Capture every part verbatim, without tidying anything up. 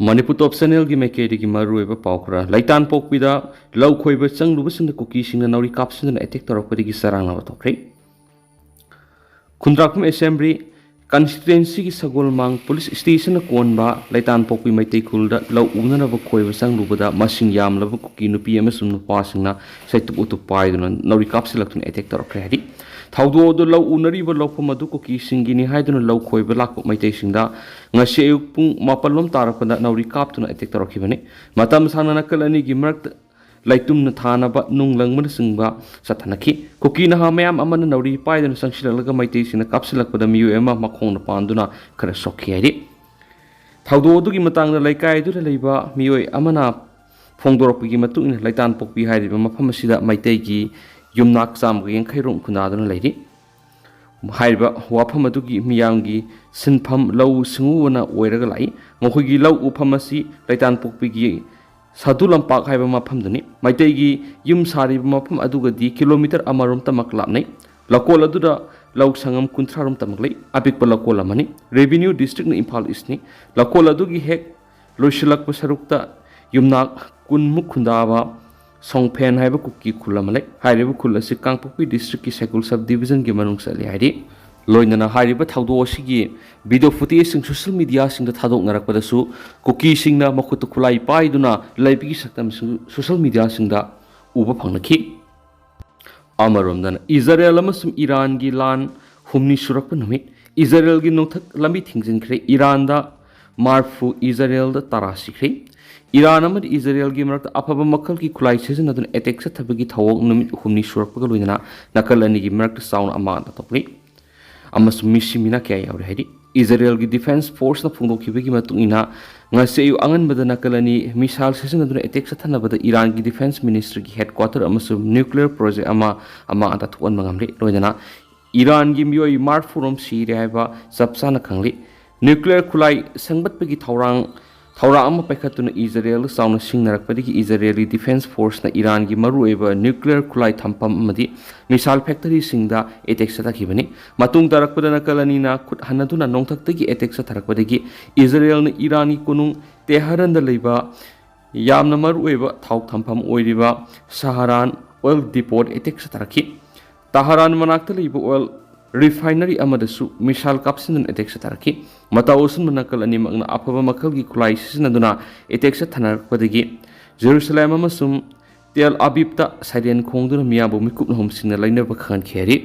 ꯃꯅꯤꯄꯨꯔ ꯇꯣꯞ ꯆꯦꯅꯦꯜꯒꯤ ꯃꯥꯏꯀꯩꯗꯒꯤ ꯃꯔꯨꯑꯣꯏꯕ ꯄꯥꯎ ꯈꯔ꯫ ꯂꯩꯇꯥꯟꯄꯣꯛꯄꯤꯗ ꯂꯧ ꯈꯣꯏꯕ ꯆꯪꯂꯨꯕꯁꯤꯡꯅ ꯀꯨꯀꯤꯁꯤꯡꯅ ꯅꯥꯎꯔꯤ ꯀꯥꯞꯁꯤꯟꯗꯨꯅ ꯑꯦꯇꯦꯛ ꯇꯧꯔꯛꯄꯗꯒꯤ ꯆꯔꯥꯡꯅꯕ ꯊꯣꯛꯈ꯭ꯔꯦ꯫ ꯈꯨꯟꯗ꯭ꯔꯥꯛꯄꯝ ꯑꯦꯁꯦꯝꯕ꯭ꯂꯤ ꯀꯟꯁꯇꯤꯇ꯭ꯋꯦꯟꯁꯤꯒꯤ ꯁꯒꯣꯜꯃꯥꯡ ꯄꯨꯂꯤꯁ ꯁ꯭ꯇꯦꯁꯟꯅ ꯀꯣꯟꯕ ꯂꯩꯇꯥꯟꯄꯣꯛꯄꯤ ꯃꯩꯇꯩ ꯈꯨꯜꯗ ꯂꯧ ꯎꯅꯅꯕ ꯈꯣꯏꯕ ꯆꯪꯂꯨꯕꯗ ꯃꯁꯤꯡ ꯌꯥꯝꯂꯕ ꯀꯨꯀꯤ ꯅꯨꯄꯤ ꯑꯃꯁꯨꯡ ꯅꯨꯄꯥꯁꯤꯡꯅ ꯆꯩꯇꯨꯞ ꯎꯇꯨꯞ ꯄꯥꯏꯗꯨꯅ ꯅꯥꯎꯔꯤ ꯀꯥꯞꯁꯤꯜꯂꯛꯇꯨꯅ ꯑꯦꯇꯦꯛ ꯇꯧꯔꯛꯈ꯭ꯔꯦ ꯍꯥꯏꯔꯤ꯫ ꯊꯧꯗꯣꯛ ꯑꯗꯨ ꯂꯧ ꯎꯅꯔꯤꯕ ꯂꯧꯐꯝ ꯑꯗꯨ ꯀꯨꯀꯤꯁꯤꯡꯒꯤꯅꯤ ꯍꯥꯏꯗꯨꯅ ꯂꯧ ꯈꯣꯏꯕ ꯂꯥꯛꯄ ꯃꯩꯇꯩꯁꯤꯡꯗ ꯉꯁꯤ ꯑꯌꯨꯛ ꯄꯨꯡ ꯃꯥꯄꯜ ꯂꯣꯝ ꯇꯥꯔꯛꯄꯗ ꯅꯥꯎꯔꯤ ꯀꯥꯞꯇꯨꯅ ꯑꯦꯇꯦꯛ ꯇꯧꯔꯛꯈꯤꯕꯅꯤ꯫ ꯃꯇꯝ ꯁꯥꯡꯅ ꯅꯥꯀꯜ ꯑꯅꯤꯒꯤ ꯃꯔꯛꯇ ꯂꯩꯇꯨꯝꯅ ꯊꯥꯅꯕ ꯅꯨꯡ ꯂꯪꯕꯅꯆꯤꯡꯕ ꯆꯠꯊꯅꯈꯤ꯫ ꯀꯨꯀꯤ ꯅꯍꯥ ꯃꯌꯥꯝ ꯑꯃꯅ ꯅꯥꯎꯔꯤ ꯄꯥꯏꯗꯨꯅ ꯆꯪꯁꯤꯜꯂꯛꯂꯒ ꯃꯩꯇꯩꯁꯤꯡꯅ ꯀꯥꯞꯁꯤꯜꯂꯛꯄꯗ ꯃꯤꯑꯣꯏ ꯑꯃ ꯃꯈꯣꯡꯅ ꯄꯥꯟꯗꯨꯅ ꯈꯔ ꯁꯣꯛꯈꯤ ꯍꯥꯏꯔꯤ꯫ ꯊꯧꯗꯣꯛ ꯑꯗꯨꯒꯤ ꯃꯇꯥꯡꯗ ꯂꯩꯀꯥꯏ ꯑꯗꯨꯗ ꯂꯩꯕ ꯃꯤꯑꯣꯏ ꯑꯃꯅ ꯐꯣꯡꯗꯣꯔꯛꯄꯒꯤ ꯃꯇꯨꯡ ꯏꯟꯅ, ꯂꯩꯇꯥꯟꯄꯣꯛꯄꯤ ꯍꯥꯏꯔꯤꯕ ꯃꯐꯝ ꯑꯁꯤꯗ ꯃꯩꯇꯩꯒꯤ ꯌꯨꯝꯅꯥꯛ ꯆꯥꯝꯃꯒ ꯌꯥꯡꯈꯩ ꯔꯣꯝ ꯈꯨꯟꯗꯥꯗꯨꯅ ꯂꯩꯔꯤ꯫ ꯍꯥꯏꯔꯤꯕ ꯋꯥꯐꯝ ꯑꯗꯨꯒꯤ ꯃꯤꯌꯥꯝꯒꯤ ꯁꯤꯟꯐꯝ ꯂꯧꯎ ꯁꯤꯡꯎꯕꯅ ꯑꯣꯏꯔꯒ ꯂꯥꯛꯏ꯫ ꯃꯈꯣꯏꯒꯤ ꯂꯧ ꯎꯐꯝ ꯑꯁꯤ ꯂꯩꯇꯥꯟꯄꯣꯛꯄꯤꯒꯤ ꯁꯥꯗꯨ ꯂꯝꯄꯥꯛ ꯍꯥꯏꯕ ꯃꯐꯝꯗꯨꯅꯤ꯫ ꯃꯩꯇꯩꯒꯤ ꯌꯨꯝ ꯁꯥꯔꯤꯕ ꯃꯐꯝ ꯑꯗꯨꯒꯗꯤ ꯀꯤꯂꯣꯃꯤꯇꯔ ꯑꯃꯔꯣꯝꯇꯃꯛ ꯂꯥꯞꯅꯩ꯫ ꯂꯧꯀꯣꯜ ꯑꯗꯨꯗ ꯂꯧ ꯁꯪꯉꯝ ꯀꯨꯟꯊ꯭ꯔꯥ ꯔꯣꯝꯇꯃꯛ ꯂꯩ꯫ ꯑꯄꯤꯛꯄ ꯂꯧꯀꯣꯜ ꯑꯃꯅꯤ꯫ ꯔꯦꯚꯤꯅ꯭ꯌꯨ ꯗꯤꯁꯇ꯭ꯔꯤꯛꯅ ꯏꯝꯐꯥꯜ ꯏꯁꯅꯤ꯫ ꯂꯧꯀꯣꯜ ꯑꯗꯨꯒꯤ ꯍꯦꯛ ꯂꯣꯏꯁꯤꯜꯂꯛꯄ ꯁꯔꯨꯛꯇ ꯌꯨꯝꯅꯥꯛ ꯀꯨꯟꯃꯨꯛ ꯈꯨꯟꯗꯥꯕ ꯁꯣꯡꯐꯦꯟ ꯍꯥꯏꯕ ꯀꯨꯀꯤ ꯈꯨꯜ ꯑꯃ ꯂꯩ꯫ ꯍꯥꯏꯔꯤꯕ ꯈꯨꯜ ꯑꯁꯤ ꯀꯥꯡꯄꯣꯛꯄꯤ ꯗꯤꯁꯇ꯭ꯔꯤꯛꯀꯤ ꯁꯦꯒꯨꯜ ꯁꯕ ꯗꯤꯕꯤꯖꯟꯒꯤ ꯃꯅꯨꯡ ꯆꯜꯂꯤ ꯍꯥꯏꯔꯤ꯫ ꯂꯣꯏꯅꯅ ꯍꯥꯏꯔꯤꯕ ꯊꯧꯗꯣꯛ ꯑꯁꯤꯒꯤ ꯚꯤꯗꯤꯑꯣ ꯐꯨꯇꯦꯖꯁꯤꯡ ꯁꯣꯁꯤꯌꯦꯜ ꯃꯤꯗꯤꯌꯥꯁꯤꯡꯗ ꯊꯥꯗꯣꯛꯅꯔꯛꯄꯗꯁꯨ ꯀꯨꯀꯤꯁꯤꯡꯅ ꯃꯈꯨꯠꯇ ꯈꯨꯠꯂꯥꯏ ꯄꯥꯏꯗꯨꯅ ꯂꯩꯕꯒꯤ ꯁꯛꯇꯝꯁꯤꯡ ꯁꯣꯁꯤꯌꯦꯜ ꯃꯤꯗꯤꯌꯥꯁꯤꯡꯗ ꯎꯕ ꯐꯪꯂꯛꯈꯤ꯫ ꯑꯃꯔꯣꯝꯗꯅ ꯏꯖꯔꯦꯜ ꯑꯃꯁꯨꯡ ꯏꯔꯥꯟꯒꯤ ꯂꯥꯟ ꯍꯨꯝꯅꯤ ꯁꯨꯔꯛꯄ ꯅꯨꯃꯤꯠ꯫ ꯏꯖꯔꯦꯜꯒꯤ ꯅꯣꯡꯊꯛ ꯂꯝꯕꯤ ꯊꯤꯡꯖꯤꯟꯈ꯭ꯔꯦ꯫ ꯏꯔꯥꯟꯗ ꯃꯥꯔꯐꯨ, ꯏꯖꯔꯦꯜꯗ ꯇꯔꯥ ꯁꯤꯈ꯭ꯔꯦ꯫ ꯏꯔꯥꯟ ꯑꯃꯗꯤ ꯏꯖꯔꯦꯜꯒꯤ ꯃꯔꯛꯇ ꯑꯐꯕ ꯃꯈꯜꯒꯤ ꯈꯨꯠꯂꯥꯏ ꯁꯤꯖꯤꯟꯅꯗꯨꯅ ꯑꯦꯇꯦꯛ ꯆꯠꯊꯕꯒꯤ ꯊꯧꯑꯣꯡ ꯅꯨꯃꯤꯠ ꯍꯨꯝꯅꯤ ꯁꯨꯔꯛꯄꯒ ꯂꯣꯏꯅꯅ ꯅꯥꯀꯜ ꯑꯅꯤꯒꯤ ꯃꯔꯛꯇ ꯆꯥꯎꯅ ꯑꯃꯥꯡ ꯑꯇꯥ ꯊꯣꯛꯂꯤ ꯑꯃꯁꯨꯡ ꯃꯤꯁꯤ ꯃꯤꯅꯥ ꯀꯌꯥ ꯌꯥꯎꯔꯦ ꯍꯥꯏꯔꯤ꯫ ꯏꯖꯔꯦꯜꯒꯤ ꯗꯤꯐꯦꯟꯁ ꯐꯣꯔꯁꯅ ꯐꯣꯡꯗꯣꯛꯈꯤꯕꯒꯤ ꯃꯇꯨꯡ ꯏꯟꯅ, ꯉꯁꯤ ꯑꯌꯨꯛ ꯑꯉꯟꯕꯗ ꯅꯥꯀꯜ ꯑꯅꯤ ꯃꯤꯁꯥꯏꯜ ꯁꯤꯖꯤꯟꯅꯗꯨꯅ ꯑꯦꯇꯦꯛ ꯆꯠꯊꯅꯕꯗ ꯏꯔꯥꯟꯒꯤ ꯗꯤꯐꯦꯟꯁ ꯃꯤꯅꯤꯁꯇ꯭ꯔꯤꯒꯤ ꯍꯦꯗꯀ꯭ꯋꯥꯇꯔ ꯑꯃꯁꯨꯡ ꯅ꯭ꯌꯨꯀ꯭ꯂꯤꯌꯔ ꯄ꯭ꯔꯣꯖꯦꯛ ꯑꯃ ꯑꯃꯥꯡ ꯑꯇꯥ ꯊꯣꯛꯍꯟꯕ ꯉꯝꯂꯦ꯫ ꯂꯣꯏꯅꯅ ꯏꯔꯥꯟꯒꯤ ꯃꯤꯑꯣꯏ ꯃꯔꯐꯨ ꯔꯣꯝ ꯁꯤꯔꯦ ꯍꯥꯏꯕ ꯆꯞ ꯆꯥꯅ ꯈꯪꯂꯤ꯫ ꯅ꯭ꯌꯨꯀ꯭ꯂꯤꯌꯔ ꯈꯨꯠꯂꯥꯏ ꯁꯦꯝꯒꯠꯄꯒꯤ ꯊꯧꯔꯥꯡ ꯊꯧꯔꯥꯡ ꯑꯃ ꯄꯥꯏꯈꯠꯇꯨꯅ ꯏꯖꯔꯦꯜꯗ ꯆꯥꯎꯅ ꯁꯤꯡꯅꯔꯛꯄꯗꯒꯤ ꯏꯖꯔꯦꯜꯒꯤ ꯗꯤꯐꯦꯟꯁ ꯐꯣꯔꯁꯅ ꯏꯔꯥꯟꯒꯤ ꯃꯔꯨꯑꯣꯏꯕ ꯅ꯭ꯌꯨꯀ꯭ꯂꯤꯌꯔ ꯈꯨꯠꯂꯥꯏ ꯊꯝꯐꯝ ꯑꯃꯗꯤ ꯃꯤꯁꯥꯏꯜ ꯐꯦꯛꯇꯔꯤꯁꯤꯡꯗ ꯑꯦꯇꯦꯛ ꯆꯠꯊꯈꯤꯕꯅꯤ꯫ ꯃꯇꯨꯡ ꯇꯥꯔꯛꯄꯗ ꯅꯥꯀꯜ ꯑꯅꯤꯅ ꯈꯨꯠ ꯍꯟꯅꯗꯨꯅ ꯅꯣꯡꯊꯛꯇꯒꯤ ꯑꯦꯇꯦꯛ ꯆꯠꯊꯔꯛꯄꯗꯒꯤ ꯏꯖꯔꯦꯜꯅ ꯏꯔꯥꯟꯒꯤ ꯀꯣꯅꯨꯡ ꯇꯦꯍꯔꯟꯗ ꯂꯩꯕ ꯌꯥꯝꯅ ꯃꯔꯨꯑꯣꯏꯕ ꯊꯥꯎ ꯊꯝꯐꯝ ꯑꯣꯏꯔꯤꯕ ꯁꯍꯔꯥꯟ ꯑꯣꯏꯜ ꯗꯤꯄꯣꯠ ꯑꯦꯇꯦꯛ ꯆꯠꯊꯔꯛꯈꯤ꯫ ꯇꯍꯔꯥꯟ ꯃꯅꯥꯛꯇ ꯂꯩꯕ ꯑꯣꯏꯜ ꯔꯤꯐꯥꯏꯅꯔꯤ ꯑꯃꯗꯁꯨ ꯃꯤꯁꯥꯏꯜ ꯀꯥꯞꯁꯤꯟꯗꯨꯅ ꯑꯦꯇꯦꯛ ꯆꯠꯊꯔꯛꯈꯤ꯫ ꯃꯇꯧ ꯑꯁꯨꯝꯅ ꯅꯥꯀꯜ ꯑꯅꯤꯃꯛꯅ ꯑꯐꯕ ꯃꯈꯜꯒꯤ ꯈꯨꯠꯂꯥꯏ ꯁꯤꯖꯤꯟꯅꯗꯨꯅ ꯑꯦꯇꯦꯛ ꯆꯠꯊꯅꯔꯛꯄꯗꯒꯤ ꯖꯦꯔꯨꯁꯂꯦꯝ ꯑꯃꯁꯨꯡ ꯇꯦꯜ ꯑꯕꯤꯕꯇ ꯁꯥꯏꯔꯦꯟ ꯈꯣꯡꯗꯨꯅ ꯃꯤꯌꯥꯝꯕꯨ ꯃꯤꯀꯨꯞꯅ ꯍꯨꯝꯁꯤꯡꯅ ꯂꯩꯅꯕ ꯈꯪꯍꯟꯈꯤ ꯍꯥꯏꯔꯤ꯫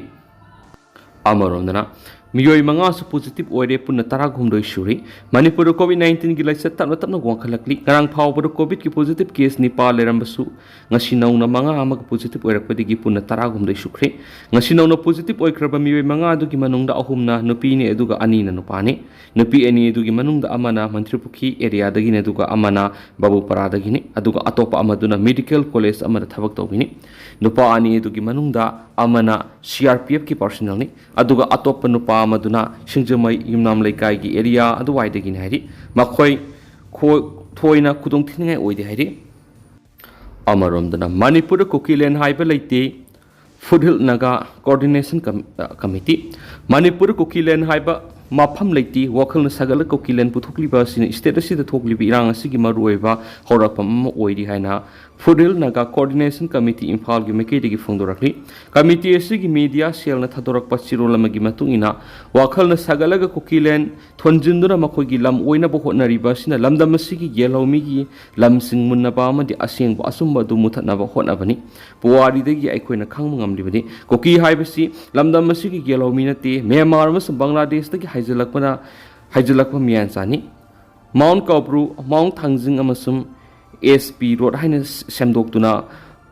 ꯑꯃꯔꯣꯝꯗꯅ ꯃꯤꯑꯣꯏ ꯃꯉꯥꯁꯨ ꯄꯣꯖꯤꯇꯤꯚ ꯑꯣꯏꯔꯦ, ꯄꯨꯟꯅ ꯇꯔꯥꯍꯨꯝꯗꯣꯏ ꯁꯨꯔꯤ꯫ ꯃꯅꯤꯄꯨꯔꯗ ꯀꯣꯚꯤꯗ ꯅꯥꯏꯟꯇꯤꯟꯒꯤ ꯂꯥꯏꯆꯠ ꯇꯞꯅ ꯇꯞꯅ ꯋꯥꯡꯈꯠꯂꯛꯂꯤ꯫ ꯉꯔꯥꯡ ꯐꯥꯎꯕꯗ ꯀꯣꯚꯤꯗꯀꯤ ꯄꯣꯖꯤꯇꯤꯚ ꯀꯦꯁ ꯅꯤꯄꯥ ꯂꯩꯔꯝꯕꯁꯨ ꯉꯁꯤ ꯅꯧꯅ ꯃꯉꯥ ꯑꯃꯒ ꯄꯣꯖꯤꯇꯤꯚ ꯑꯣꯏꯔꯛꯄꯗꯒꯤ ꯄꯨꯟꯅ ꯇꯔꯥꯍꯨꯝꯗꯣꯏ ꯁꯨꯈ꯭ꯔꯦ꯫ ꯉꯁꯤ ꯅꯧꯅ ꯄꯣꯖꯤꯇꯤꯚ ꯑꯣꯏꯈ꯭ꯔꯕ ꯃꯤꯑꯣꯏ ꯃꯉꯥ ꯑꯗꯨꯒꯤ ꯃꯅꯨꯡꯗ ꯑꯍꯨꯝꯅ ꯅꯨꯄꯤꯅꯤ, ꯑꯗꯨꯒ ꯑꯅꯤꯅ ꯅꯨꯄꯥꯅꯤ꯫ ꯅꯨꯄꯤ ꯑꯅꯤ ꯑꯗꯨꯒꯤ ꯃꯅꯨꯡꯗ ꯑꯃꯅ ꯃꯟꯇ꯭ꯔꯤꯄꯨꯈ꯭ꯔꯤ ꯑꯦꯔꯤꯌꯥꯗꯒꯤꯅꯤ, ꯑꯗꯨꯒ ꯑꯃꯅ ꯕꯥꯕꯨꯄꯥꯔꯥꯗꯒꯤꯅꯤ, ꯑꯗꯨꯒ ꯑꯇꯣꯞꯄ ꯑꯃꯗꯨꯅ ꯃꯦꯗꯤꯀꯦꯜ ꯀꯣꯂꯦꯖ ꯑꯃꯗ ꯊꯕꯛ ꯇꯧꯕꯤꯅꯤ꯫ ꯅꯨꯄꯥ ꯑꯅꯤ ꯑꯗꯨꯒꯤ ꯃꯅꯨꯡꯗ ꯑꯃꯅ ꯁꯤ ꯑꯥꯔ ꯄꯤ ꯑꯦꯐꯀꯤ ꯄꯥꯔꯁꯣꯅꯦꯜꯅꯤ, ꯑꯗꯨꯒ ꯑꯇꯣꯞꯄ ꯅꯨꯄꯥ ꯑꯃꯗꯨꯅ ꯁꯤꯡꯖꯃꯩ ꯌꯨꯝꯅꯥꯝ ꯂꯩꯀꯥꯏꯒꯤ ꯑꯦꯔꯤꯌꯥ ꯑꯗꯨꯋꯥꯏꯗꯒꯤꯅꯤ ꯍꯥꯏꯔꯤ꯫ ꯃꯈꯣꯏ ꯈꯣ-, ꯊꯣꯏꯅ ꯈꯨꯗꯣꯡꯊꯤꯅꯤꯡꯉꯥꯏ ꯑꯣꯏꯗꯦ ꯍꯥꯏꯔꯤ꯫ ꯑꯃꯔꯣꯝꯗꯅ ꯃꯅꯤꯄꯨꯔꯗ ꯀꯨꯀꯤꯂꯦꯟ ꯍꯥꯏꯕ ꯂꯩꯇꯦ, ꯐꯨꯠꯍꯤꯜ ꯅꯥꯒꯥ ꯀꯣꯑꯣꯔꯗꯤꯅꯦꯁꯟ ꯀꯝ-, ꯑ, ꯀꯃꯤꯇꯤ꯫ ꯃꯅꯤꯄꯨꯔꯗ ꯀꯨꯀꯤꯂꯦꯟ ꯍꯥꯏꯕ ꯃꯐꯝ ꯂꯩꯇꯦ, ꯋꯥꯈꯜꯅ ꯁꯥꯒꯠꯂ ꯀꯨꯀꯤꯂꯦꯟ ꯄꯨꯊꯣꯛꯂꯤꯕ ꯑꯁꯤꯅ ꯁ꯭ꯇꯦꯠ ꯑꯁꯤꯗ ꯊꯣꯛꯂꯤꯕ ꯏꯔꯥꯡ ꯑꯁꯤꯒꯤ ꯃꯔꯨꯑꯣꯏꯕ ꯍꯧꯔꯛꯐꯝ ꯑꯃ ꯑꯣꯏꯔꯤ ꯍꯥꯏꯅ ꯐꯨꯠꯍꯤꯜ ꯅꯥꯒꯥ ꯀꯣꯑꯣꯔꯗꯤꯅꯦꯁꯟ ꯀꯃꯤꯇꯤ ꯏꯝꯐꯥꯜꯒꯤ ꯃꯥꯏꯀꯩꯗꯒꯤ ꯐꯣꯡꯗꯣꯔꯛꯂꯤ꯫ ꯀꯃꯤꯇꯤ ꯑꯁꯤꯒꯤ ꯃꯤꯗꯤꯌꯥ ꯁꯦꯜꯅ ꯊꯥꯗꯣꯔꯛꯄ ꯆꯦꯔꯣꯜ ꯑꯃꯒꯤ ꯃꯇꯨꯡ ꯏꯟꯅ, ꯋꯥꯈꯜꯅ ꯁꯥꯒꯠꯂꯒ ꯀꯨꯀꯤꯂꯦꯟ ꯊꯣꯟꯖꯤꯟꯗꯨꯅ ꯃꯈꯣꯏꯒꯤ ꯂꯝ ꯑꯣꯏꯅꯕ ꯍꯣꯠꯅꯔꯤꯕ ꯑꯁꯤꯅ ꯂꯝꯗꯝ ꯑꯁꯤꯒꯤ ꯌꯦꯜꯍꯧꯃꯤꯒꯤ ꯂꯝꯁꯤꯡ ꯃꯨꯟꯅꯕ ꯑꯃꯗꯤ ꯑꯁꯦꯡꯕ ꯑꯆꯨꯝꯕ ꯑꯗꯨ ꯃꯨꯊꯠꯅꯕ ꯍꯣꯠꯅꯕꯅꯤ꯫ ꯄꯨꯋꯥꯔꯤꯗꯒꯤ ꯑꯩꯈꯣꯏꯅ ꯈꯪꯕ ꯉꯝꯂꯤꯕꯅꯤ, ꯀꯨꯀꯤ ꯍꯥꯏꯕꯁꯤ ꯂꯝꯗꯝ ꯑꯁꯤꯒꯤ ꯌꯦꯜꯍꯧꯃꯤ ꯅꯠꯇꯦ, ꯃ꯭ꯌꯥꯟꯃꯥꯔ ꯑꯃꯁꯨꯡ ꯕꯪꯒ꯭ꯂꯥꯗꯦꯁꯇꯒꯤ ꯍꯥꯏꯖꯤꯜꯂꯛꯄꯅ, ꯍꯥꯏꯖꯤꯜꯂꯛꯄ ꯃꯤꯌꯥꯟꯆꯥꯅꯤ꯫ ꯃꯥꯎꯟ ꯀꯥꯎꯕ꯭ꯔꯨ, ꯃꯥꯎꯟ ꯊꯥꯡꯖꯤꯡ ꯑꯃꯁꯨꯡ ꯑꯦꯁ ꯄꯤ ꯔꯣꯗ ꯍꯥꯏꯅ ꯁꯦꯝꯗꯣꯛꯇꯨꯅ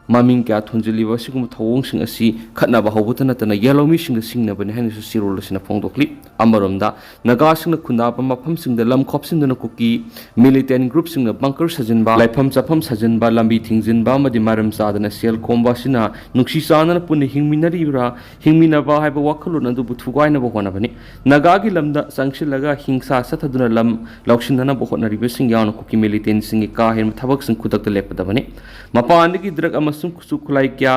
ꯃꯃꯤꯡ ꯀꯌꯥ ꯊꯣꯟꯖꯤꯜꯂꯤꯕ ꯑꯁꯤꯒꯨꯝꯕ ꯊꯧꯑꯣꯡꯁꯤꯡ ꯑꯁꯤ ꯈꯠꯅꯕ ꯍꯧꯕꯇ ꯅꯠꯇꯅ ꯌꯦꯜꯍꯧꯃꯤꯁꯤꯡꯗ ꯁꯤꯡꯅꯕꯅꯤ ꯍꯥꯏꯅꯁꯨ ꯆꯦꯔꯣꯜ ꯑꯁꯤꯅ ꯐꯣꯡꯗꯣꯛꯂꯤ꯫ ꯑꯃꯔꯣꯝꯗ, ꯅꯥꯒꯥꯁꯤꯡꯅ ꯈꯨꯟꯗꯥꯕ ꯃꯐꯝꯁꯤꯡꯗ ꯂꯝ ꯈꯣꯞꯆꯤꯟꯗꯨꯅ ꯀꯨꯀꯤ ꯃꯤꯂꯤꯇꯦꯟ ꯒ꯭ꯔꯨꯞꯁꯤꯡꯅ ꯕꯪꯀꯔ ꯁꯥꯖꯤꯟꯕ, ꯂꯩꯐꯝ ꯆꯥꯐꯝ ꯁꯥꯖꯤꯟꯕ, ꯂꯝꯕꯤ ꯊꯤꯡꯖꯤꯟꯕ ꯑꯃꯗꯤ ꯃꯔꯝ ꯆꯥꯗꯅ ꯁꯦꯜ ꯈꯣꯝꯕ ꯑꯁꯤꯅ ꯅꯨꯡꯁꯤ ꯆꯥꯟꯅꯅ ꯄꯨꯟꯅ ꯍꯤꯡꯃꯤꯟꯅꯔꯤꯕ꯭ꯔꯥ, ꯍꯤꯡꯃꯤꯟꯅꯕ ꯍꯥꯏꯕ ꯋꯥꯈꯜꯂꯣꯟ ꯑꯗꯨꯕꯨ ꯊꯨꯒꯥꯏꯅꯕ ꯍꯣꯠꯅꯕꯅꯤ꯫ ꯅꯥꯒꯥꯒꯤ ꯂꯝꯗ ꯆꯪꯁꯤꯜꯂꯒ ꯍꯤꯡꯁꯥ ꯆꯠꯊꯗꯨꯅ ꯂꯝ ꯂꯧꯁꯤꯟꯅꯅꯕ ꯍꯣꯠꯅꯔꯤꯕꯁꯤꯡ ꯌꯥꯎꯅ ꯀꯨꯀꯤ ꯃꯤꯂꯤꯇꯦꯟꯁꯤꯡꯒꯤ ꯀꯥ ꯍꯦꯟꯕ ꯊꯕꯛꯁꯤꯡ ꯈꯨꯗꯛꯇ ꯂꯦꯞꯀꯗꯕꯅꯤ꯫ ꯃꯄꯥꯟꯗꯒꯤ ꯗ꯭ꯔꯒ ꯑꯃꯁꯨꯡ ꯈꯨꯠꯁꯨ ꯈꯨꯠꯂꯥꯏ ꯀꯌꯥ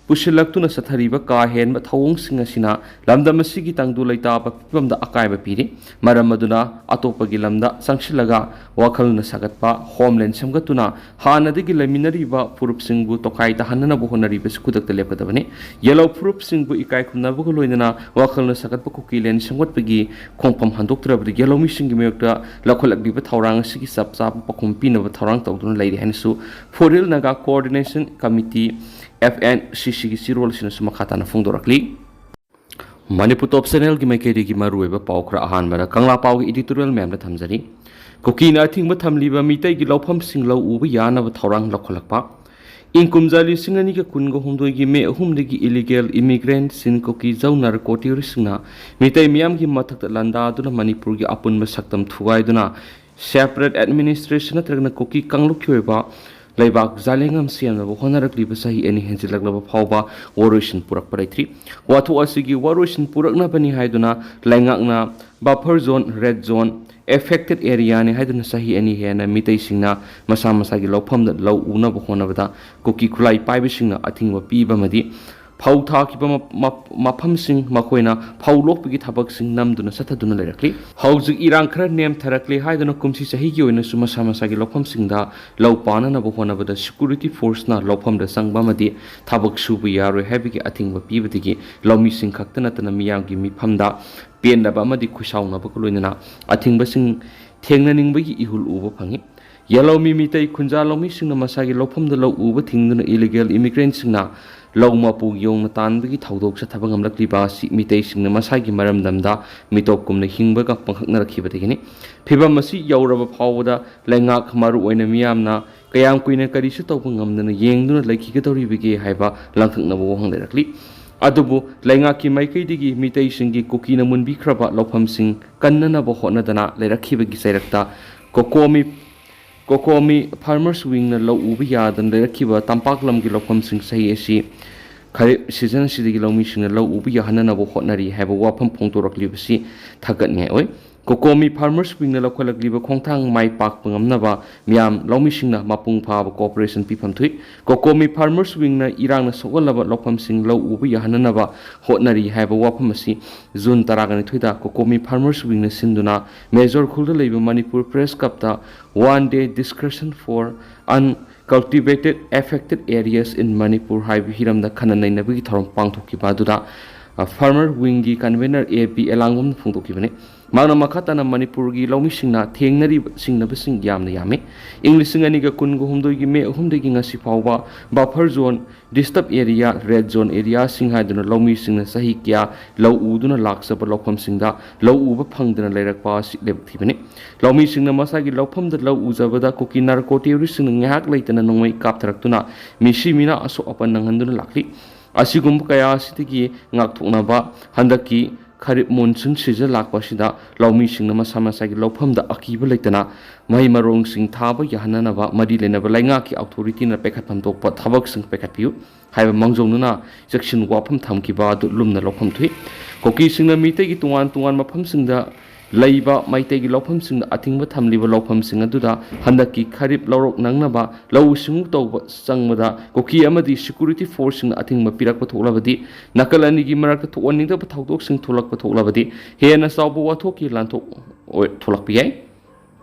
ꯄꯨꯁꯤꯜꯂꯛꯇꯨꯅ ꯆꯠꯊꯔꯤꯕ ꯀꯥ ꯍꯦꯟꯕ ꯊꯧꯑꯣꯡꯁꯤꯡ ꯑꯁꯤꯅ ꯂꯝꯗꯝ ꯑꯁꯤꯒꯤ ꯇꯪꯗꯨ ꯂꯩꯇꯥꯕ ꯐꯤꯕꯝꯗ ꯑꯀꯥꯏꯕ ꯄꯤꯔꯤ꯫ ꯃꯔꯝ ꯑꯗꯨꯅ ꯑꯇꯣꯞꯄꯒꯤ ꯂꯝꯗ ꯆꯪꯁꯤꯜꯂꯒ ꯋꯥꯈꯜꯅ ꯁꯥꯒꯠꯄ ꯍꯣꯝꯂꯦꯟ ꯁꯦꯝꯒꯠꯇꯨꯅ ꯍꯥꯟꯅꯗꯒꯤ ꯂꯩꯃꯤꯟꯅꯔꯤꯕ ꯐꯨꯔꯨꯞꯁꯤꯡꯕꯨ ꯇꯣꯈꯥꯏ ꯇꯥꯍꯟꯅꯅꯕ ꯍꯣꯠꯅꯔꯤꯕꯁꯤ ꯈꯨꯗꯛꯇ ꯂꯦꯞꯀꯗꯕꯅꯤ꯫ ꯌꯦꯜꯍꯧ ꯐꯨꯔꯨꯞꯁꯤꯡꯕꯨ ꯏꯀꯥꯏ ꯈꯨꯝꯅꯕꯒ ꯂꯣꯏꯅꯅ ꯋꯥꯈꯜꯅ ꯁꯥꯒꯠꯄ ꯀꯨꯀꯤ ꯂꯦꯟ ꯁꯦꯝꯒꯠꯄꯒꯤ ꯈꯣꯡꯐꯝ ꯍꯟꯗꯣꯛꯇ꯭ꯔꯕꯗꯤ ꯌꯦꯜꯍꯧꯃꯤꯁꯤꯡꯒꯤ ꯃꯥꯌꯣꯛꯇ ꯂꯧꯈꯠꯂꯛꯂꯤꯕ ꯊꯧꯔꯥꯡ ꯑꯁꯤꯒꯤ ꯆꯞ ꯆꯥꯕ ꯄꯥꯎꯈꯨꯝ ꯄꯤꯅꯕ ꯊꯧꯔꯥꯡ ꯇꯧꯗꯨꯅ ꯂꯩꯔꯤ ꯍꯥꯏꯅꯁꯨ foothill Naga coordination committee, F N C ꯁꯤꯒꯤ ꯆꯦꯔꯣꯜ ꯑꯁꯤꯅꯁꯨ ꯃꯈꯥ ꯇꯥꯅ ꯐꯣꯡꯗꯣꯔꯛꯂꯤ꯫ ꯃꯅꯤꯄꯨꯔ ꯇꯣꯞ ꯆꯦꯅꯦꯜꯒꯤ ꯃꯥꯏꯀꯩꯗꯒꯤ ꯃꯔꯨꯑꯣꯏꯕ ꯄꯥꯎ ꯈꯔ ꯑꯍꯥꯟꯕꯗ ꯀꯪꯂꯥ ꯄꯥꯎꯒꯤ ꯏꯗꯤꯇꯣꯔꯤꯌꯦꯜ ꯃꯌꯥꯝꯗ ꯊꯝꯖꯔꯤ꯫ ꯀꯨꯀꯤꯅ ꯑꯊꯤꯡꯕ ꯊꯝꯂꯤꯕ ꯃꯤꯇꯩꯒꯤ ꯂꯧꯐꯝꯁꯤꯡ ꯂꯧ ꯎꯕ ꯌꯥꯅꯕ ꯊꯧꯔꯥꯡ ꯂꯧꯈꯠꯂꯛꯄ꯫ ꯏꯪ ꯀꯨꯝꯖꯥ ꯂꯤꯁꯤꯡ ꯑꯅꯤꯒ ꯀꯨꯟꯒ ꯍꯨꯝꯗꯣꯏꯒꯤ ꯃꯦ ꯑꯍꯨꯝꯗꯒꯤ ꯏꯂꯤꯒꯦꯜ ꯏꯃꯤꯒ꯭ꯔꯦꯟꯠꯁꯤꯡ ꯀꯨꯀꯤ ꯖꯧ ꯅꯥꯔꯀꯣ ꯇꯦꯔꯣꯔꯤꯁꯁꯤꯡꯅ ꯃꯤꯇꯩ ꯃꯤꯌꯥꯝꯒꯤ ꯃꯊꯛꯇ ꯂꯥꯟꯗꯥꯗꯨꯅ ꯃꯅꯤꯄꯨꯔꯒꯤ ꯑꯄꯨꯟꯕ ꯁꯛꯇꯝ ꯊꯨꯒꯥꯏꯗꯨꯅ ꯁꯦꯄꯔꯦꯠ ꯑꯦꯗꯃꯤꯅꯤꯁꯇ꯭ꯔꯦꯁꯟ ꯅꯠꯇ꯭ꯔꯒꯅ ꯀꯨꯀꯤ ꯀꯥꯡꯂꯨꯞꯀꯤ ꯑꯣꯏꯕ ꯂꯩꯕꯥꯛ ꯖꯥꯂꯦꯡꯉꯝ ꯁꯦꯝꯅꯕ ꯍꯣꯠꯅꯔꯛꯂꯤꯕ ꯆꯍꯤ ꯑꯅꯤ ꯍꯦꯟꯖꯤꯜꯂꯛꯂꯕ ꯐꯥꯎꯕ ꯋꯥꯔꯣꯏꯁꯤꯟ ꯄꯨꯔꯛꯄ ꯂꯩꯇ꯭ꯔꯤ꯫ ꯋꯥꯊꯣꯛ ꯑꯁꯤꯒꯤ ꯋꯥꯔꯣꯏꯁꯤꯟ ꯄꯨꯔꯛꯅꯕꯅꯤ ꯍꯥꯏꯗꯨꯅ ꯂꯩꯉꯥꯛꯅ ꯕꯐꯔ ꯖꯣꯟ, ꯔꯦꯗ ꯖꯣꯟ, ꯑꯦꯐꯦꯛꯇꯦꯗ ꯑꯦꯔꯤꯌꯥꯅꯤ ꯍꯥꯏꯗꯨꯅ ꯆꯍꯤ ꯑꯅꯤ ꯍꯦꯟꯅ ꯃꯤꯇꯩꯁꯤꯡꯅ ꯃꯁꯥ ꯃꯁꯥꯒꯤ ꯂꯧꯐꯝꯗ ꯂꯧ ꯎꯅꯕ ꯍꯣꯠꯅꯕꯗ ꯀꯨꯀꯤ ꯈꯨꯠꯂꯥꯏ ꯄꯥꯏꯕꯁꯤꯡꯅ ꯑꯊꯤꯡꯕ ꯄꯤꯕ ꯑꯃꯗꯤ ꯐꯧ ꯊꯥꯈꯤꯕ ꯃ-, ꯃ-, ꯃꯐꯝꯁꯤꯡ ꯃꯈꯣꯏꯅ ꯐꯧ ꯂꯣꯛꯄꯒꯤ ꯊꯕꯛꯁꯤꯡ ꯅꯝꯗꯨꯅ ꯆꯠꯊꯗꯨꯅ ꯂꯩꯔꯛꯂꯤ꯫ ꯍꯧꯖꯤꯛ ꯏꯔꯥꯡ ꯈꯔ ꯅꯦꯝꯊꯔꯛꯂꯦ ꯍꯥꯏꯗꯨꯅ ꯀꯨꯝꯁꯤ ꯆꯍꯤꯒꯤ ꯑꯣꯏꯅꯁꯨ ꯃꯁꯥ ꯃꯁꯥꯒꯤ ꯂꯧꯐꯝꯁꯤꯡꯗ ꯂꯧ ꯄꯥꯟꯅꯅꯕ ꯍꯣꯠꯅꯕꯗ ꯁꯦꯀ꯭ꯌꯨꯔꯤꯇꯤ ꯐꯣꯔꯁꯅ ꯂꯧꯐꯝꯗ ꯆꯪꯕ ꯑꯃꯗꯤ ꯊꯕꯛ ꯁꯨꯕ ꯌꯥꯔꯣꯏ ꯍꯥꯏꯕꯒꯤ ꯑꯊꯤꯡꯕ ꯄꯤꯕꯗꯒꯤ ꯂꯧꯃꯤꯁꯤꯡ ꯈꯛꯇ ꯅꯠꯇꯅ ꯃꯤꯌꯥꯝꯒꯤ ꯃꯤꯐꯝꯗ ꯄꯦꯟꯗꯕ ꯑꯃꯗꯤ ꯈꯨꯁꯥꯎꯅꯕꯒ ꯂꯣꯏꯅꯅ ꯑꯊꯤꯡꯕꯁꯤꯡ ꯊꯦꯡꯅꯅꯤꯡꯕꯒꯤ ꯏꯍꯨꯜ ꯎꯕ ꯐꯪꯏ꯫ ꯌꯦꯜꯍꯧꯃꯤ ꯃꯤꯇꯩ ꯈꯨꯟꯖꯥ ꯂꯧꯃꯤꯁꯤꯡꯅ ꯃꯁꯥꯒꯤ ꯂꯧꯐꯝꯗ ꯂꯧ ꯎꯕ ꯊꯤꯡꯗꯨꯅ ꯏꯂꯤꯒꯦꯜ ꯏꯃꯤꯒ꯭ꯔꯦꯟꯁꯤꯡꯅ ꯂꯧ ꯃꯄꯨꯒꯤ ꯌꯣꯡꯅ ꯇꯥꯟꯕꯒꯤ ꯊꯧꯗꯣꯛ ꯆꯠꯊꯕ ꯉꯝꯂꯛꯂꯤꯕ ꯑꯁꯤ ꯃꯤꯇꯩꯁꯤꯡꯅ ꯃꯁꯥꯒꯤ ꯃꯔꯝꯗꯝꯗ ꯃꯤꯇꯣꯞ ꯀꯨꯝꯅ ꯍꯤꯡꯕꯒ ꯄꯥꯡꯈꯛꯅꯔꯛꯈꯤꯕꯗꯒꯤꯅꯤ꯫ ꯐꯤꯚꯝ ꯑꯁꯤ ꯌꯧꯔꯕ ꯐꯥꯎꯕꯗ ꯂꯩꯉꯥꯛ, ꯃꯔꯨꯑꯣꯏꯅ ꯃꯤꯌꯥꯝꯅ ꯀꯌꯥꯝ ꯀꯨꯏꯅ ꯀꯔꯤꯁꯨ ꯇꯧꯕ ꯉꯝꯗꯅ ꯌꯦꯡꯗꯨꯅ ꯂꯩꯈꯤꯒꯗꯧꯔꯤꯕꯒꯦ ꯍꯥꯏꯕ ꯂꯥꯡꯇꯛꯅꯕ ꯋꯥꯍꯪ ꯂꯩꯔꯛꯂꯤ꯫ ꯑꯗꯨꯕꯨ ꯂꯩꯉꯥꯛꯀꯤ ꯃꯥꯏꯀꯩꯗꯒꯤ ꯃꯤꯇꯩꯁꯤꯡꯒꯤ ꯀꯨꯀꯤꯅ ꯃꯨꯟꯕꯤꯈ꯭ꯔꯕ ꯂꯧꯐꯝꯁꯤꯡ ꯀꯟꯅꯅꯕ ꯍꯣꯠꯅꯗꯅ ꯂꯩꯔꯛꯈꯤꯕꯒꯤ ꯆꯩꯔꯛꯇ ꯀꯣꯀꯣꯃꯤ ꯀꯣꯀꯣꯃꯤ ꯐꯥꯔꯃꯔꯁ ꯋꯤꯡꯅ ꯂꯧ ꯎꯕ ꯌꯥꯗꯅ ꯂꯩꯔꯛꯈꯤꯕ ꯇꯝꯄꯥꯛ ꯂꯝꯒꯤ ꯂꯧꯐꯝꯁꯤꯡ ꯆꯍꯤ ꯑꯁꯤ ꯈꯔꯤꯞ ꯁꯤꯖꯟ ꯑꯁꯤꯗꯒꯤ ꯂꯧꯃꯤꯁꯤꯡꯅ ꯂꯧ ꯎꯕ ꯌꯥꯍꯟꯅꯅꯕ ꯍꯣꯠꯅꯔꯤ ꯍꯥꯏꯕ ꯋꯥꯐꯝ ꯐꯣꯡꯗꯣꯔꯛꯂꯤꯕꯁꯤ ꯊꯥꯒꯠꯅꯤꯡꯉꯥꯏ ꯑꯣꯏ꯫ ꯀꯣꯀꯣꯃꯤ ꯐꯥꯔꯃꯔꯁ ꯋꯤꯡꯅ ꯂꯧꯈꯠꯂꯛꯂꯤꯕ ꯈꯣꯡꯊꯥꯡ ꯃꯥꯏ ꯄꯥꯛꯄ ꯉꯝꯅꯕ ꯃꯤꯌꯥꯝ ꯂꯧꯃꯤꯁꯤꯡꯅ ꯃꯄꯨꯡ ꯐꯥꯕ ꯀꯣꯑꯣꯄꯔꯦꯁꯟ ꯄꯤꯐꯝ ꯊꯣꯛꯏ꯫ ꯀꯣꯀꯣꯃꯤ ꯐꯥꯔꯃꯔꯁ ꯋꯤꯡꯅ ꯏꯔꯥꯡꯅ ꯁꯣꯛꯍꯜꯂꯕ ꯂꯧꯐꯝꯁꯤꯡ ꯂꯧ ꯎꯕ ꯌꯥꯍꯟꯅꯅꯕ ꯍꯣꯠꯅꯔꯤ ꯍꯥꯏꯕ ꯋꯥꯐꯝ ꯑꯁꯤ ꯖꯨꯟ ꯇꯔꯥꯒ ꯅꯤꯊꯣꯏꯗ ꯀꯣꯀꯣꯃꯤ ꯐꯥꯔꯃꯔꯁ ꯋꯤꯡꯅ ꯁꯤꯟꯗꯨꯅ ꯃꯦꯖꯣꯔ ꯈꯨꯜꯗ ꯂꯩꯕ ꯃꯅꯤꯄꯨꯔ ꯄ꯭ꯔꯦꯁ ꯀ꯭ꯂꯕꯇ One Day Discussion for Uncultivated Affected Areas in Manipur ꯍꯥꯏꯕ ꯍꯤꯔꯝꯗ ꯈꯟꯅ ꯅꯩꯅꯕꯒꯤ ꯊꯧꯔꯝ ꯄꯥꯡꯊꯣꯛꯈꯤꯕ ꯑꯗꯨꯗ, ꯑ, ꯐꯥꯔꯃꯔ ꯋꯤꯡꯒꯤ ꯀꯟꯚꯦꯅꯔ ꯑꯦ ꯕꯤ ꯑꯦꯂꯥꯡꯕꯝꯅ ꯐꯣꯡꯗꯣꯛꯈꯤꯕꯅꯤ꯫ ꯃꯍꯥꯛꯅ ꯃꯈꯥ ꯇꯥꯅ ꯃꯅꯤꯄꯨꯔꯒꯤ ꯂꯧꯃꯤꯁꯤꯡꯅ ꯊꯦꯡꯅꯔꯤꯕ ꯁꯤꯡꯅꯕꯁꯤꯡ ꯌꯥꯝꯅ ꯌꯥꯝꯃꯤ꯫ ꯏꯪ ꯂꯤꯁꯤꯡ ꯑꯅꯤꯒ ꯀꯨꯟꯒ ꯍꯨꯝꯗꯣꯏꯒꯤ ꯃꯦ ꯑꯍꯨꯝꯗꯒꯤ ꯉꯁꯤ ꯐꯥꯎꯕ ꯕꯐꯔ ꯖꯣꯟ, ꯗꯤꯁꯇꯔꯕ ꯑꯦꯔꯤꯌꯥ, ꯔꯦꯗ ꯖꯣꯟ ꯑꯦꯔꯤꯌꯥꯁꯤꯡ ꯍꯥꯏꯗꯨꯅ ꯂꯧꯃꯤꯁꯤꯡꯅ ꯆꯍꯤ ꯀꯌꯥ ꯂꯧ ꯎꯗꯨꯅ ꯂꯥꯛꯆꯕ ꯂꯧꯐꯝꯁꯤꯡꯗ ꯂꯧ ꯎꯕ ꯐꯪꯗꯅ ꯂꯩꯔꯛꯄ ꯑꯁꯤ ꯂꯥꯏꯕꯛ ꯊꯤꯕꯅꯤ꯫ ꯂꯧꯃꯤꯁꯤꯡꯅ ꯃꯁꯥꯒꯤ ꯂꯧꯐꯝꯗ ꯂꯧ ꯎꯖꯕꯗ ꯀꯨꯀꯤ ꯅꯥꯔꯀꯣ ꯇꯦꯔꯣꯔꯤꯁꯁꯤꯡꯅ ꯉꯥꯏꯍꯥꯛ ꯂꯩꯇꯅ ꯅꯣꯡꯃꯩ ꯀꯥꯞꯊꯔꯛꯇꯨꯅ ꯃꯤꯁꯤ ꯃꯤꯅꯥ ꯑꯁꯣꯛ ꯑꯄꯟ ꯅꯪꯍꯟꯗꯨꯅ ꯂꯥꯛꯂꯤ꯫ ꯑꯁꯤꯒꯨꯝꯕ ꯀꯌꯥ ꯑꯁꯤꯗꯒꯤ ꯉꯥꯛꯊꯣꯛꯅꯕ ꯍꯟꯗꯛꯀꯤ ꯈꯔꯤꯞ ꯃꯣꯟꯁꯨꯟ ꯁꯤꯖꯟ ꯂꯥꯛꯄ ꯑꯁꯤꯗ ꯂꯧꯃꯤꯁꯤꯡꯅ ꯃꯁꯥ ꯃꯁꯥꯒꯤ ꯂꯧꯐꯝꯗ ꯑꯀꯤꯕ ꯂꯩꯇꯅ ꯃꯍꯩ ꯃꯔꯣꯡꯁꯤꯡ ꯊꯥꯕ ꯌꯥꯍꯟꯅꯅꯕ ꯃꯔꯤ ꯂꯩꯅꯕ ꯂꯩꯉꯥꯛꯀꯤ ꯑꯣꯊꯣꯔꯤꯇꯤꯅ ꯄꯥꯏꯈꯠꯐꯝ ꯊꯣꯛꯄ ꯊꯕꯛꯁꯤꯡ ꯄꯥꯏꯈꯠꯄꯤꯌꯨ ꯍꯥꯏꯕ ꯃꯥꯡꯖꯧꯅꯅ ꯆꯦꯛꯁꯤꯟ ꯋꯥꯐꯝ ꯊꯝꯈꯤꯕ ꯑꯗꯨ ꯂꯨꯝꯅ ꯂꯧꯐꯝ ꯊꯣꯛꯏ꯫ ꯀꯨꯀꯤꯁꯤꯡꯅ ꯃꯤꯇꯩꯒꯤ ꯇꯣꯉꯥꯟ ꯇꯣꯉꯥꯟꯕ ꯃꯐꯝꯁꯤꯡꯗ ꯂꯩꯕ ꯃꯩꯇꯩꯒꯤ ꯂꯧꯐꯝꯁꯤꯡꯗ ꯑꯊꯤꯡꯕ ꯊꯝꯂꯤꯕ ꯂꯧꯐꯝꯁꯤꯡ ꯑꯗꯨꯗ ꯍꯟꯗꯛꯀꯤ ꯈꯔꯤꯞ ꯂꯧꯔꯣꯛ ꯅꯪꯅꯕ ꯂꯧꯎ ꯁꯤꯡꯎ ꯇꯧꯕ ꯆꯪꯕꯗ ꯀꯨꯀꯤ ꯑꯃꯗꯤ ꯁꯦꯀ꯭ꯌꯨꯔꯤꯇꯤ ꯐꯣꯔꯁꯁꯤꯡꯅ ꯑꯊꯤꯡꯕ ꯄꯤꯔꯛꯄ ꯊꯣꯛꯂꯕꯗꯤ, ꯅꯥꯀꯜ ꯑꯅꯤꯒꯤ ꯃꯔꯛꯇ ꯊꯣꯛꯍꯟꯅꯤꯡꯗꯕ ꯊꯧꯗꯣꯛꯁꯤꯡ ꯊꯣꯛꯂꯛꯄ ꯊꯣꯛꯂꯕꯗꯤ, ꯍꯦꯟꯅ ꯆꯥꯎꯕ ꯋꯥꯊꯣꯛꯀꯤ ꯂꯥꯟꯊꯣꯛ ꯑꯣꯏ-, ꯊꯣꯛꯂꯛꯄ ꯌꯥꯏ꯫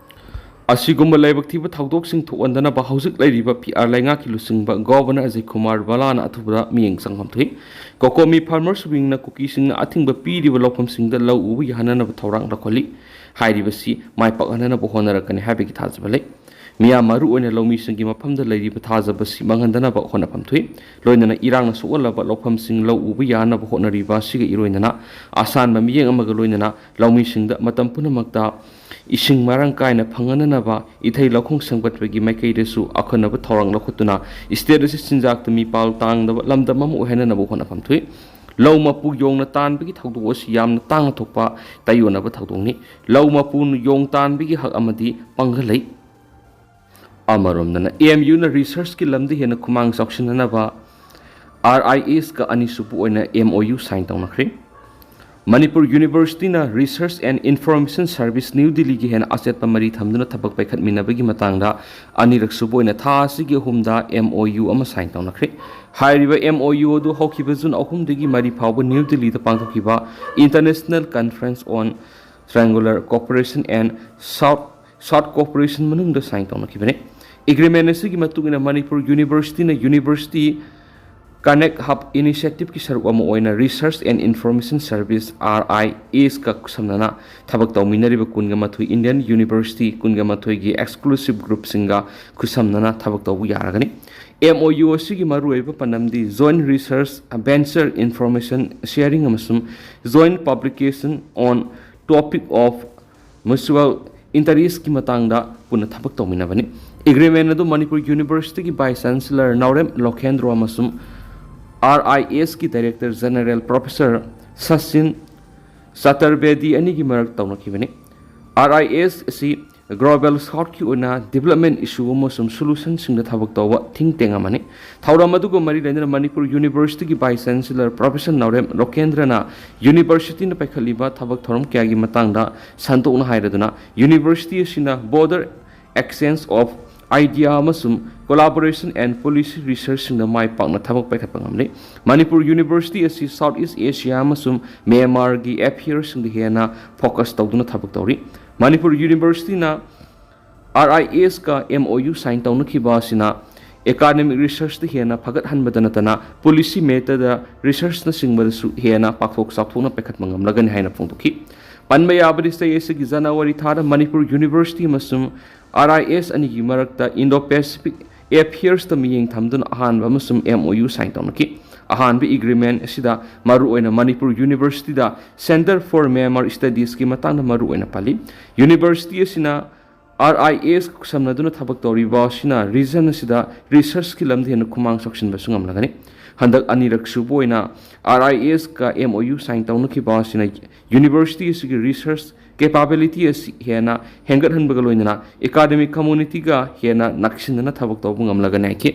ꯑꯁꯤꯒꯨꯝꯕ ꯂꯥꯏꯕꯛ ꯊꯤꯕ ꯊꯧꯗꯣꯛꯁꯤꯡ ꯊꯣꯛꯍꯟꯗꯅꯕ ꯍꯧꯖꯤꯛ ꯂꯩꯔꯤꯕ ꯄꯤ ꯑꯥꯔ ꯂꯩꯉꯥꯛꯀꯤ ꯂꯨꯆꯤꯡꯕ ꯒꯣꯕꯔꯅꯔ ꯑꯖꯌ ꯀꯨꯃꯥꯔ ꯕꯂꯥꯅ ꯑꯊꯨꯕꯗ ꯃꯤꯠꯌꯦꯡ ꯆꯪꯐꯝ ꯊꯣꯛꯏ꯫ ꯀꯣꯀꯣꯃꯤ ꯐꯥꯔꯃꯔꯁ ꯋꯤꯡꯅ ꯀꯨꯀꯤꯁꯤꯡꯅ ꯑꯊꯤꯡꯕ ꯄꯤꯔꯤꯕ ꯂꯧꯐꯝꯁꯤꯡꯗ ꯂꯧ ꯎꯕ ꯌꯥꯍꯟꯅꯅꯕ ꯊꯧꯔꯥꯡ ꯂꯧꯈꯠꯂꯤ꯫ ꯍꯥꯏꯔꯤꯕꯁꯤ ꯃꯥꯏ ꯄꯥꯛꯍꯟꯅꯅꯕ ꯍꯣꯠꯅꯔꯛꯀꯅꯤ ꯍꯥꯏꯕꯒꯤ ꯊꯥꯖꯕ ꯂꯩ꯫ ꯃꯤꯌꯥꯝ, ꯃꯔꯨꯑꯣꯏꯅ ꯂꯧꯃꯤꯁꯤꯡꯒꯤ ꯃꯐꯝꯗ ꯂꯩꯔꯤꯕ ꯊꯥꯖꯕꯁꯤ ꯃꯥꯡꯍꯟꯗꯅꯕ ꯍꯣꯠꯅꯐꯝ ꯊꯣꯛꯏ꯫ ꯂꯣꯏꯅꯅ ꯏꯔꯥꯡꯅ ꯁꯣꯛꯍꯜꯂꯕ ꯂꯧꯐꯝꯁꯤꯡ ꯂꯧ ꯎꯕ ꯌꯥꯅꯕ ꯍꯣꯠꯅꯔꯤꯕ ꯑꯁꯤꯒ ꯏꯔꯣꯏꯅꯅ ꯑꯁꯥꯟꯕ ꯃꯤꯠꯌꯦꯡ ꯑꯃꯒ ꯂꯣꯏꯅꯅ ꯂꯧꯃꯤꯁꯤꯡꯗ ꯃꯇꯝ ꯄꯨꯝꯅꯃꯛꯇ ꯏꯁꯤꯡ ꯃꯔꯥꯡ ꯀꯥꯏꯅ ꯐꯪꯍꯟꯅꯅꯕ ꯏꯊꯩ ꯂꯧꯈꯣꯡ ꯁꯦꯝꯒꯠꯄꯒꯤ ꯃꯥꯏꯀꯩꯗꯁꯨ ꯑꯈꯟꯅꯕ ꯊꯧꯔꯥꯡ ꯂꯧꯈꯠꯇꯨꯅ state ꯑꯁꯤ ꯆꯤꯟꯖꯥꯛꯇ ꯃꯤꯄꯥꯜ ꯇꯥꯡꯗꯕ ꯂꯝꯗꯝ ꯑꯃ ꯑꯣꯏꯍꯟꯅꯅꯕ ꯍꯣꯠꯅꯐꯝ ꯊꯣꯛꯏ꯫ ꯂꯧ ꯃꯄꯨ ꯌꯣꯡꯅ ꯇꯥꯟꯕꯒꯤ ꯊꯧꯗꯣꯛ ꯑꯁꯤ ꯌꯥꯝꯅ ꯇꯥꯡꯅ ꯊꯣꯛꯄ ꯇꯥꯏꯑꯣꯟꯅꯕ ꯊꯧꯗꯣꯛꯅꯤ꯫ ꯂꯧ ꯃꯄꯨꯅ ꯌꯣꯡ ꯇꯥꯟꯕꯒꯤ ꯍꯛ ꯑꯃꯗꯤ ꯄꯥꯡꯒꯜ ꯂꯩ꯫ ꯑꯃꯔꯣꯝꯗꯅ M U ꯅ research ꯀꯤ ꯂꯝꯗ ꯍꯦꯟꯅ ꯈꯨꯃꯥꯡ ꯆꯥꯎꯁꯤꯟꯅꯅꯕ R I S ꯀ ꯑꯅꯤꯁꯨꯕ ꯑꯣꯏꯅ M O U sign ꯇꯧꯅꯈ꯭ꯔꯦ꯫ Manipur University ꯅ Research and Information Service New Delhi ꯒꯤ ꯍꯦꯟꯅ ꯑꯆꯦꯠꯄ ꯃꯔꯤ ꯊꯝꯗꯨꯅ ꯊꯕꯛ ꯄꯥꯏꯈꯠꯃꯤꯟꯅꯕꯒꯤ ꯃꯇꯥꯡꯗ ꯑꯅꯤꯔꯛꯁꯨꯕ ꯑꯣꯏꯅ ꯊꯥ ꯑꯁꯤꯒꯤ ꯑꯍꯨꯝꯗ M O U ꯑꯃ sign ꯇꯧꯅꯈ꯭ꯔꯦ꯫ ꯍꯥꯏꯔꯤꯕ M O U ꯑꯗꯨ ꯍꯧꯈꯤꯕ June ꯑꯍꯨꯝꯗꯒꯤ ꯃꯔꯤ ꯐꯥꯎꯕ New Delhi ꯗ ꯄꯥꯡꯊꯣꯛꯈꯤꯕ International Conference on Triangular Cooperation and South South Cooperation ꯃꯅꯨꯡꯗ sign ꯇꯧꯅꯈꯤꯕꯅꯤ꯫ Agreement ꯑꯁꯤꯒꯤ ꯃꯇꯨꯡ ꯏꯟꯅ ꯃꯅꯤꯄꯨꯔ University ꯅ University Connect Hub Initiative ꯀꯤ ꯁꯔꯨꯛ ꯑꯃ ꯑꯣꯏꯅ Research and Information Service, R I S ꯀ ꯈꯨꯠꯁꯝꯅꯅ ꯊꯕꯛ ꯇꯧꯃꯤꯟꯅꯔꯤꯕ ꯀꯨꯟꯒ ꯃꯥꯊꯣꯏ Indian University ꯀꯨꯟꯒ ꯃꯥꯊꯣꯏꯒꯤ exclusive group ꯁꯤꯡꯒ ꯈꯨꯠꯁꯝꯅꯅ ꯊꯕꯛ ꯇꯧꯕ ꯌꯥꯔꯒꯅꯤ꯫ M O U ꯑꯁꯤꯒꯤ ꯃꯔꯨꯑꯣꯏꯕ ꯄꯥꯟꯗꯝꯗꯤ joint research, venture information sharing ꯑꯃꯁꯨꯡ joint publication on topic of mutual interest ꯀꯤ ꯃꯇꯥꯡꯗ ꯄꯨꯟꯅ ꯊꯕꯛ ꯇꯧꯃꯤꯟꯅꯕꯅꯤ꯫ Agreement ꯑꯗꯨ ꯃꯅꯤꯄꯨꯔ University ꯒꯤ Vice Chancellor ꯅꯥꯎꯔꯦꯝ ꯂꯣꯀꯦꯟꯗ꯭ꯔꯣ ꯑꯃꯁꯨꯡ R I S ꯀꯤ Director General Professor ꯁꯆꯤꯟ ꯆꯇꯨꯔꯕꯦꯗꯤ ꯑꯅꯤꯒꯤ ꯃꯔꯛ ꯇꯧꯅꯈꯤꯕꯅꯤ꯫ R I S ꯑꯁꯤ Global South ꯀꯤ ꯑꯣꯏꯅ development issue ꯑꯃꯁꯨꯡ solution ꯁꯤꯡꯗ ꯊꯕꯛ ꯇꯧꯕ think tank ꯑꯃꯅꯤ꯫ ꯊꯧꯔꯝ ꯑꯗꯨꯒ ꯃꯔꯤ ꯂꯩꯅꯅ ꯃꯅꯤꯄꯨꯔ University ꯒꯤ Vice Chancellor Professor ꯅꯥꯎꯔꯦꯝ ꯂꯣꯀꯦꯟꯗ꯭ꯔꯅ University ꯅ ꯄꯥꯏꯈꯠꯂꯤꯕ ꯊꯕꯛ ꯊꯧꯔꯝ ꯀꯌꯥꯒꯤ ꯃꯇꯥꯡꯗ ꯁꯟꯗꯣꯛꯅ ꯍꯥꯏꯔꯗꯨꯅ, University ꯑꯁꯤꯅ border exchange of idea ꯑꯃꯁꯨꯡ collaboration and policy research ꯁꯤꯡꯗ ꯃꯥꯏ ꯄꯥꯛꯅ ꯊꯕꯛ ꯄꯥꯏꯈꯠꯄ ꯉꯝꯂꯤ꯫ ꯃꯅꯤꯄꯨꯔ University ꯑꯁꯤ South East Asia ꯑꯃꯁꯨꯡ Myanmar ꯒꯤ affair ꯁꯤꯡꯗ ꯍꯦꯟꯅ focus ꯇꯧꯗꯨꯅ ꯊꯕꯛ ꯇꯧꯔꯤ꯫ ꯃꯅꯤꯄꯨꯔ University ꯅ R I S ꯀ M O U sign ꯇꯧꯅꯈꯤꯕ ꯑꯁꯤꯅ academic research ꯇ ꯍꯦꯟꯅ ꯐꯒꯠꯍꯟꯕꯗ ꯅꯠꯇꯅ policy matter ꯗ research ꯅꯆꯤꯡꯕꯗꯁꯨ ꯍꯦꯟꯅ ꯄꯥꯛꯊꯣꯛ ꯆꯥꯎꯊꯣꯛꯅ ꯄꯥꯏꯈꯠꯄ ꯉꯝꯂꯒꯅꯤ ꯍꯥꯏꯅ ꯐꯣꯡꯗꯣꯛꯈꯤ꯫ ꯄꯟꯕ ꯌꯥꯕꯗꯤ ꯆꯍꯤ ꯑꯁꯤꯒꯤ ꯖꯅꯋꯥꯔꯤ ꯊꯥꯗ ꯃꯅꯤꯄꯨꯔ ꯌꯨꯅꯤꯚꯔꯁꯤꯇꯤ ꯑꯃꯁꯨꯡ ꯑꯥꯔ ꯑꯥꯏ ꯑꯦꯁ ꯑꯅꯤꯒꯤ ꯃꯔꯛꯇ ꯏꯟꯗꯣ ꯄꯦꯁꯤꯐꯤꯛ ꯑꯦꯐꯤꯌꯔꯁꯇ ꯃꯤꯠꯌꯦꯡ ꯊꯝꯗꯨꯅ ꯑꯍꯥꯟꯕ ꯑꯃꯁꯨꯡ ꯑꯦꯝ ꯑꯣ ꯌꯨ ꯁꯥꯏꯟ ꯇꯧꯅꯈꯤ꯫ ꯑꯍꯥꯟꯕ ꯑꯦꯒ꯭ꯔꯤꯃꯦꯟ ꯑꯁꯤꯗ ꯃꯔꯨꯑꯣꯏꯅ ꯃꯅꯤꯄꯨꯔ ꯌꯨꯅꯤꯚꯔꯁꯤꯇꯤꯗ Centre for Myanmar Studiesꯀꯤ ꯃꯇꯥꯡꯗ ꯃꯔꯨꯑꯣꯏꯅ ꯄꯜꯂꯤ꯫ ꯌꯨꯅꯤꯚꯔꯁꯤꯇꯤ ꯑꯁꯤꯅ ꯑꯥꯔ ꯑꯥꯏ ꯑꯦꯁ ꯈꯨꯠꯁꯝꯅꯗꯨꯅ ꯊꯕꯛ ꯇꯧꯔꯤꯕ ꯑꯁꯤꯅ ꯔꯤꯖꯟ ꯑꯁꯤꯗ ꯔꯤꯁꯔꯁꯀꯤ ꯂꯝꯗ ꯍꯦꯟꯅ ꯈꯨꯃꯥꯡ ꯆꯥꯎꯁꯤꯟꯕꯁꯨ ꯉꯝꯂꯒꯅꯤ꯫ ꯍꯟꯗꯛ ꯑꯅꯤꯔꯛ ꯁꯨꯕ ꯑꯣꯏꯅ ꯑꯥꯔ ꯑꯥꯏ ask M O U sign ꯇꯧꯅꯈꯤꯕ ꯑꯁꯤꯅ ꯌꯨꯅꯤꯚꯔꯁꯤꯇꯤ ꯑꯁꯤꯒꯤ ꯔꯤꯁꯔꯁ ꯀꯦꯄꯥꯕꯤꯂꯤꯇꯤ ꯑꯁꯤ ꯍꯦꯟꯅ ꯍꯦꯟꯒꯠꯍꯟꯕꯒ ꯂꯣꯏꯅꯅ ꯑꯦꯀꯥꯗꯃꯤꯛ ꯀꯝꯃꯨꯅꯤꯇꯤꯒ ꯍꯦꯟꯅ ꯅꯛꯁꯤꯟꯅꯅ ꯊꯕꯛ ꯇꯧꯕ ꯉꯝꯂꯒꯅꯤ ꯍꯥꯏꯈꯤ꯫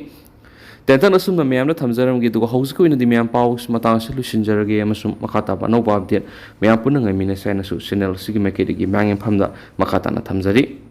ꯇꯦꯟꯇꯛꯅ ꯑꯁꯨꯝꯅ ꯃꯌꯥꯝꯗ ꯊꯝꯖꯔꯝꯒꯦ, ꯑꯗꯨꯒ ꯍꯧꯖꯤꯛꯀꯤ ꯑꯣꯏꯅꯗꯤ ꯃꯌꯥꯝ ꯄꯥꯎ ꯃꯇꯥꯡ ꯑꯁꯤ ꯂꯣꯏꯁꯤꯟꯖꯔꯒꯦ ꯑꯃꯁꯨꯡ ꯃꯈꯥ ꯇꯥꯕ ꯑꯅꯧꯕ ꯑꯞꯗꯦꯠ ꯃꯌꯥꯝ ꯄꯨꯟꯅ ꯉꯥꯏꯃꯤꯟꯅꯁꯦ ꯍꯥꯏꯅꯁꯨ ꯆꯦꯅꯦꯜ ꯑꯁꯤꯒꯤ ꯃꯥꯏꯀꯩꯗꯒꯤ ꯃꯌꯥꯝꯒꯤ ꯃꯐꯝꯗ ꯃꯈꯥ ꯇꯥꯅ ꯊꯝꯖꯔꯤ꯫